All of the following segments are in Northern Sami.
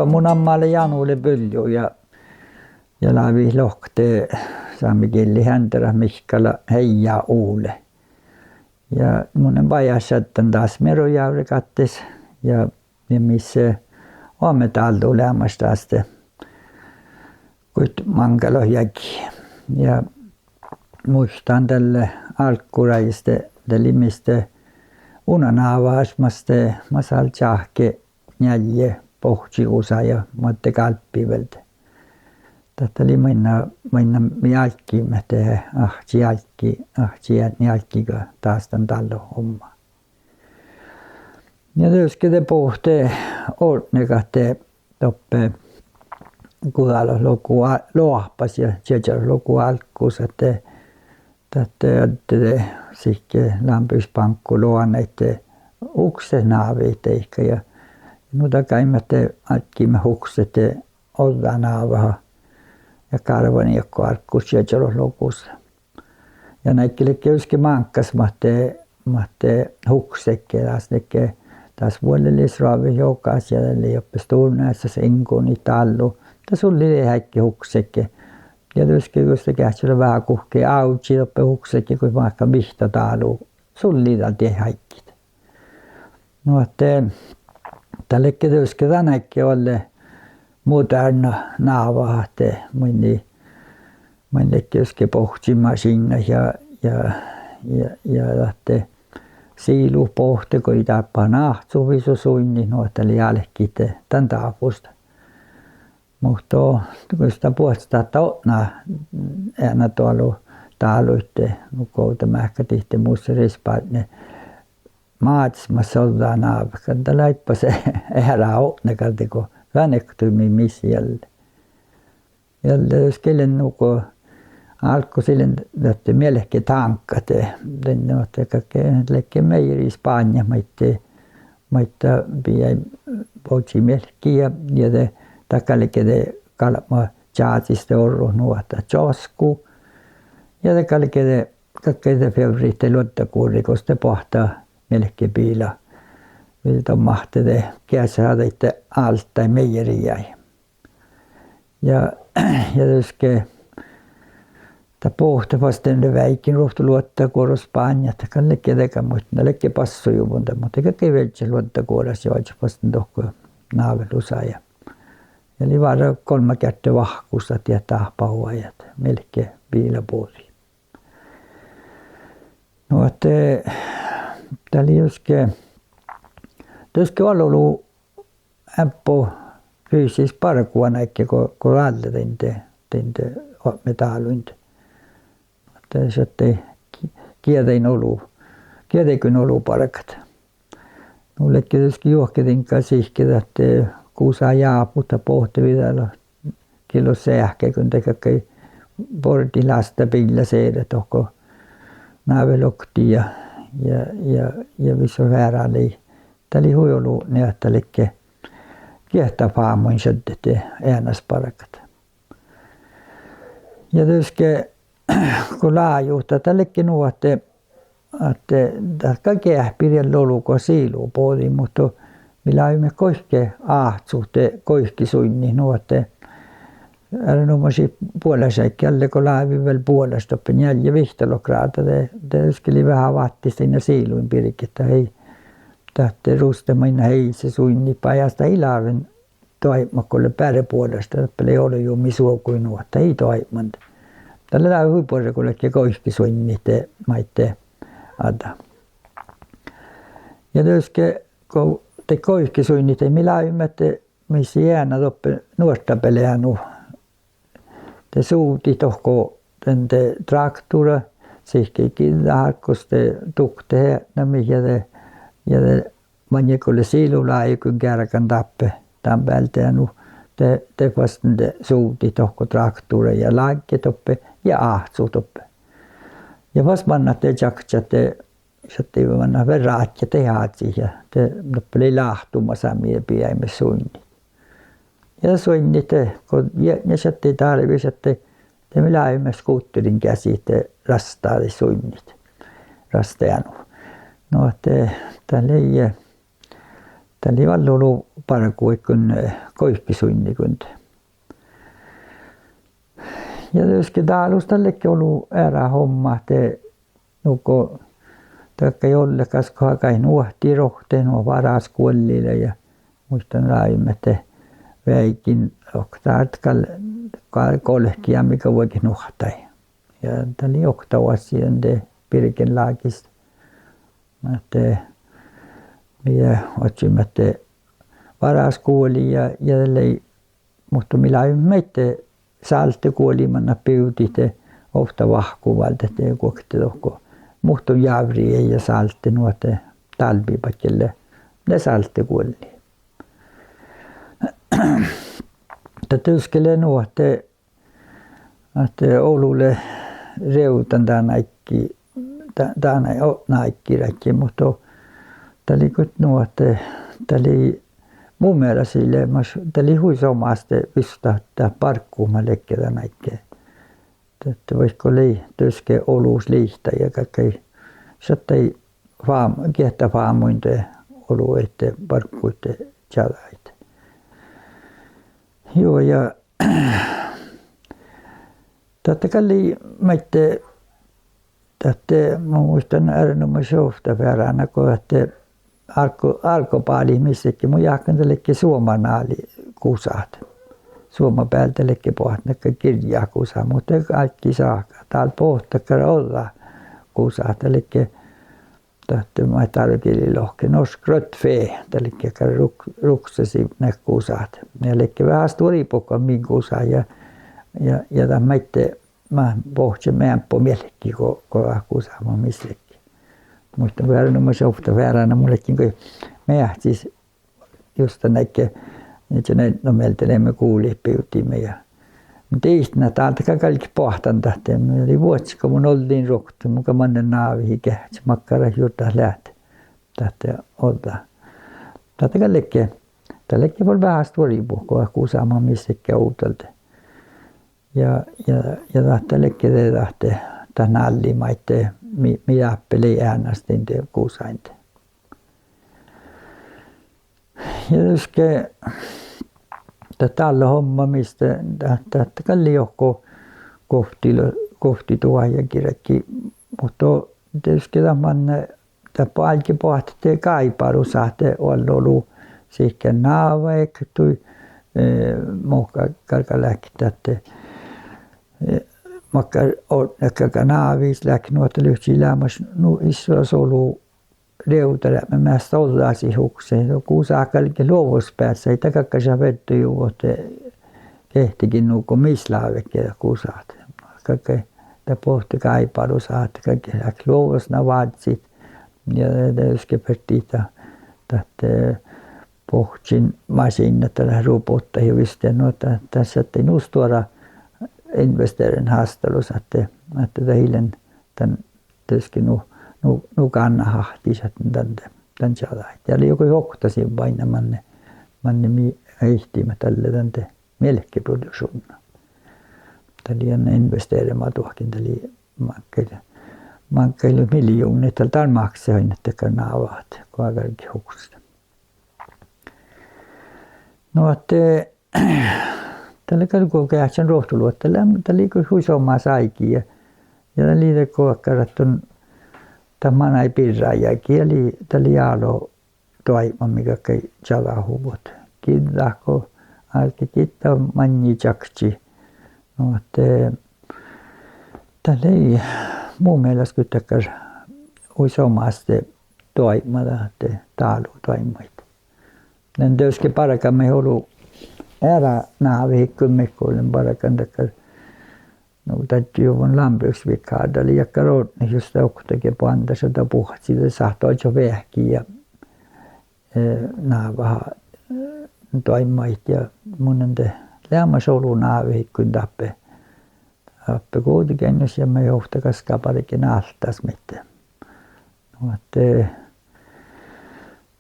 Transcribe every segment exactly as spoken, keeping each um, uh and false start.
Mu namma lea Janu Ole Buljo ja, ja lávii lohkat sámegillii Henderat Mihkkala Heija Ole. Ja mun lean bajásšaddan das Mieru jávregáttis ja, ja mis lea oammedáldu leamaš das de, goit máŋgga lea jagi. Ja muittán dalle álggurájis de, de lei mis de unna návahaš mas de, mas lei čáhke njeallje bohčči gusa ja madde gálppi vel de. Dat lei mainna, mainna mii álggiimet de, áhčči álggii, áhčči eadni álggiiga dás dan dállo omma. Ja dieđusge de bohte ortnegat de doppe guhttalogi logu, loahpas ja čiežalogu álggus ahte, dat de, de sihke lámbešbáŋggu loanaid de ukset náviid deike ja, nu dat gal ahte álggiimet ukset de ođđa návaha ja gárvvaniekko álggus čiežalogi logus. Ja naigge ledje dieđusge máŋggas mat de, mat de huksedje das ledje, das vuolleliis roavvis jogas ja dat lei doppe Stuvnasas ingunit dállu, dat sullii de headdji huksedje. Ja dieđusge gos geahččala veahá guhkki ávžži doppe huksedje goit máhka mihtta dálu, sullii dat dieid áiggit. Nu ahte dat ledje dieđusge dan áigge oalle moderna návaha ahte main, main ledje dieđusge bohččit mašiinnat ja, ja, ja, ja ahte silu bohte go ii dárbbašan áhcu visu suinnit, nu ahte dat lei álkit dan dárbbašan. Muhto gos dat buohccidat otná eanadoalu dáluid de, nugo ovdamearkka dihte mus lea rispátne Mázes mat ođđa návet, gal dat lei áibbas eará otnegat go dan ektui mii mis lei. Ja dieđusge ii lean nugo álggos ii lean dat mielketáŋka de, de nu ahte galggai ledje meieriid Spáŋŋat maid, maid bijai bođii mielkki ja, ja de dat galge de galbma čázis de orrut nu ahte čoasku. Ja de galge de, galggai de fievrridit luoddaguorri gos de boahtá mielkkebiila. Viđe don máhte de geasehadaidet áltái meieriid. Ja, ja dieđusge dat bohte fas de, de veaigin ruovttu luoddaguora Spáŋŋat, dat gal ledje de, gal muittán, dat ledje bassojuvvon de, muhto galggai viežžat luoddaguoras joažžut fas de dohko návelusa ja, ja lei várra golmma geardde vahkus dat diet dáhpáhuvai mielkkebiila bođii. Nu ahte dat lei dieđusge, dieđusge oalu eambbo fysiskt bargu áigge go, go dál lea dain de, dain de oammedálun de. Ahte šattai gieđain olu, gieđaiguin olu bargat. Nu ledje dieđusge juohke diŋga sihke ahte gusa jábut, dat bohte viđa lea gii lea seahka go de galggai bordilástabiilla seret dohko náveloktii ja, ja, ja, ja visot vearáliid. Dat lei hui olu nie ahte ledje giehta fámuin šaddet de eanas bargat. Ja dieđusge go lájut, dat ledje nu ahte, ahte dat gal geahpidii olu go silu bođii, muhto mii láviimet goike áhcut de goike suinnit nu ahte, erenoamážit buolašáiggi, ale go lávii vel buolaš doppe njeallje vihttalogi gráda de, de dieđusge lei veahá váttis dainna siluin birget, dat ii, dat de rusttat mainna eise suinnit bajás, dat ii láven doaibmat go lea beare buolaš, doppe lei olju mii suoguid nu ahte ii doaibman. Dat lea hui buorre go ledje goike suinnit de maid de addá. Ja dieđusge go de goike suinnit de mii láviimet de mis eana doppe nuorttabealde nu, de suvdit dohko dan de traktora sihke giđđahárggus de dukteheatnamiid ja de, ja de maŋŋel go lea silu lágiiguin geargan dáppe dan bealde nu, de, de fas de suvdit dohko traktora ja lágge doppe ja áhcu doppe. Ja fas mannat de čakčat de šattai mannat vel rádjat de áddjit ja de doppe lei láhtuma sámi ja bijaimet suinnit. Ja suinnit de go jietnja šattai dárvišat de, de mii láviimet skúterin geasi de rastadit suinnit, rastajanu. Nu ahte dat lei Dat lei vel olu bargu áiggun, eh, goikkesuinniiguin. Ja dieđusge dálus dat ledje olu eará homma ahte nugo dakkár olles gal, goit nuohti rohte, nuo varaskuvlii ja muittán ráimet ahte veaigin okta gal, gal golkejami vuoiŋŋat nuohttaid. Ja dat lei okta oassi dan de birgenlágis. Ahte mii oaččuimet ahte varaskuvlii ja, ja lei, muhto mii lávejit maid sálteguoli mannat bivdit ovtta vahku váldet de guokte dohko. Muhto jávrrii ja sálte nu ahte dálbmi badjel lea sálteguolli. Dat dieđusge lea nu ahte, ahte olu lea rievdan dán áiggi, dá-, dán, o-, dán áiggi rádjin, muhto dat lei goit nu ahte dat lei mu mielas leamaš, dat lei hui somás de visttat barggut mat ledje dan áigge. Dat vaikko lei dieđusge olus liittá ja galggai šattai fám-, giehtá fámuin de olu ahte bargguid de čađahit. Juo, ja dat gal lei maid, dat mun muittán erenoamážit ovtta fearána go ahte álggo-, álggobálit mis ledje, mun jáhkán dat ledje Suoma náli gusat. Suoma bealde ledje boahtán dakkár girjjágusat, muhto álggii sáhkát, dál bohte dakkár ođđa gusat, dat ledje, dat maid dárogillii lohke norsk rødt fe, dat ledje dakkár ruk-, ruksasiidnat gusat. Ja ledje veahá stuoribut go min gusat ja, ja, ja dat maid, mat bohte meamppo mielkki go, go gusat mat mis ledje. Muittán go erenoamážit ovtta fearána mun ledjen goit meahcis just dan áigge, ja net no mielde leimmet gulii bivdiime ja. Muhto dieid dál dat gal galget boahtán dat, mii lei vuodjit go mun ollin ruoktot, mun gal mannen návehii geahččen makkár jurddašat leat, dat ođđa. Dat gal ledje, dat ledje vel veahá stuoribut go gusat mat mis ledje ovdal de. Ja, ja, ja dat ledje de dat, dat nálli maid, mii, mii dáppe lei eanastain de gusain de. Ja dieđusge dat dálle homma mis de, dat, dat gal lei juo go guovtti, guovtti duhát ja girkii, muhto dieđusge dat manne, dat bo-, álge boahtit de gáibádusa ahte oalle olu sihke náva ektui, eh, muhto gal, gal leahkit ahte, eh, makkár o-, galgá návehit leahkit nu ahte livččii leamaš nu issoras olu rievdaleapmi measta ođđa sii hukse. Gusat galget luovos beassat, dat galggaša fertejuvvot de gehtegin nugo mis lávejit gusat. Galggai, dat bohte gáibádusa ahte galget leat luovos ná vázzit. Ja dieđusge fertii dat, dat, eh, bohččen mašiinnat, dat leat robottat ja viste, nu ahte dat šattai nu stuora investeren hástalusa ahte, ahte dat ii lean dan dieđusge nu, nu, nu gánnáhahtti šat dan, dan čađahit. Ja lei juo goit okta sivva ain manne, manne mii ehttiimet dalle dan de mielkeprodukšuvnna. Dat lei dan investerereama dohko, dat lei máŋggaid, máŋggaid miljovdnit dal dál máksehain dakkár náva ahte go galget hukset. Nu ahte dat lei gal go geahččen ruovttoluotta, dat lei, dat lei goit hui somás áigi ja, ja dat lei de go galggai don, dat manai birra jagi, dat lei, dat lei álo doaibmami galggai čađahuvvot. Giđđat go, álge gitta maŋŋil čakčii. Nu ahte dat lei mu mielas goit dakkár hui somás de doaibma, dat ahte dálu doaibmahit. Lean dieđusge bargan maid olu eará návehit go mii lean bargan dakkár, nu, daddjojuvvon landbruksvikar, dat lei dakkár odne juste oktage boandaša dat buohcci, dat sáhttá oažžut veahkkin ja, eh, návaha, eh, doaibmahit ja mun lean de leamaš olu návehit go dáppe, dáppe Guovdageainnus ja maid ovtta gaskkabargen Álttás maid. Nu ahte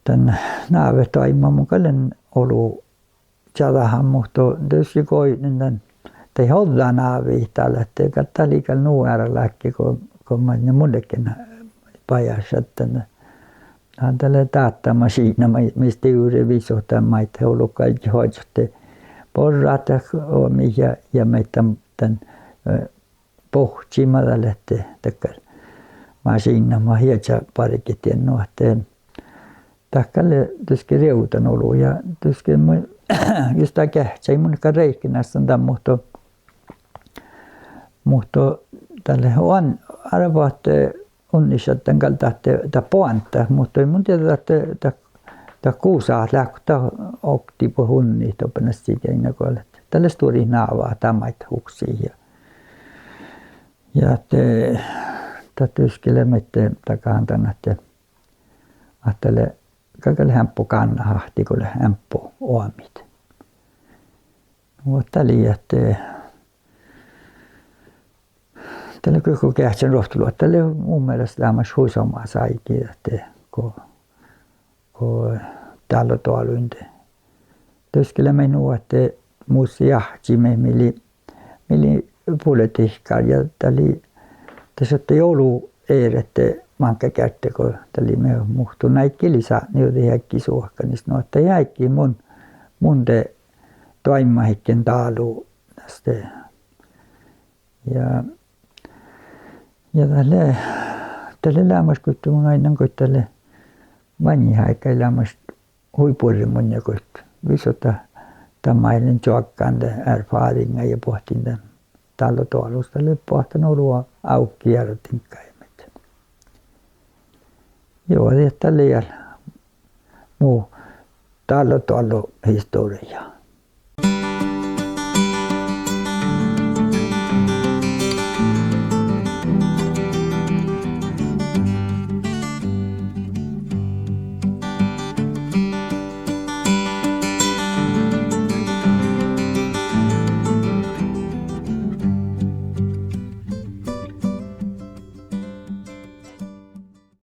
dan návedoaibma mun gal lean olu čađahan, muhto dieđusge go oidnen dan, daid ođđa návehit dál ahte gal dat lei gal nu eará láhkai go, go manne mun ledjen bajás šaddan. Na dat lea dáhtámašiidna, maid, mis divret visot dan maid olu galget oažžut borrat dat oamit ja, ja maid dan, dan, eh, bohčima dat lea ahte dakkár mašiidnat mat ieža barget dien. Nu ahte dat gal lea dieđusge rievdan olu ja dieđusge mu-, jus dat geahčai mun gal reiknastan dan, muhto, muhto dat lea oan-, árvvat, eh, unnišaddan gal dat, dat boandat, muhto in mun dieđe ahte dat, dat gusa leat go dat oktii buot unnit doppe, na sii geainna go lea, dat lea stuorit návát dan maid huksii ja, ja ahte dat dieđusge lea maid dagáhan dan ahte, ahte lea, galgá leat eambbo gánnáhahtti go leat eambbo oamit. Nu ahte dat lei ahte dat lea gal go geahččan ruovttoluotta, dat lea mu mielas leamaš hui somás áigi ahte go, go dállodoaluin de. Dieđusge lea maid nu ahte mus áhčči mii, mii lei, mii lei politihkár ja dat lei, dat šattai olu eret máŋgga geardde go dat lei mii muhtun áiggi lei sátni juo áiggi suohkanis. Nu ahte áiggi mun, mun de doaimmaheddjen dálu, este. Ja, ja dat lea, dat lea leamaš goit, mun áiggun goit, dat lea maŋiid áiggi leamaš hui buorre munnje goit visot dat, dat maid lean čoaggan de erfariŋga ja boahtin dan dállodoalus, dat lea boahtán olu ávki jeardiŋggaid. Juo, dieđusge dat lea mu dállodoallu historjá.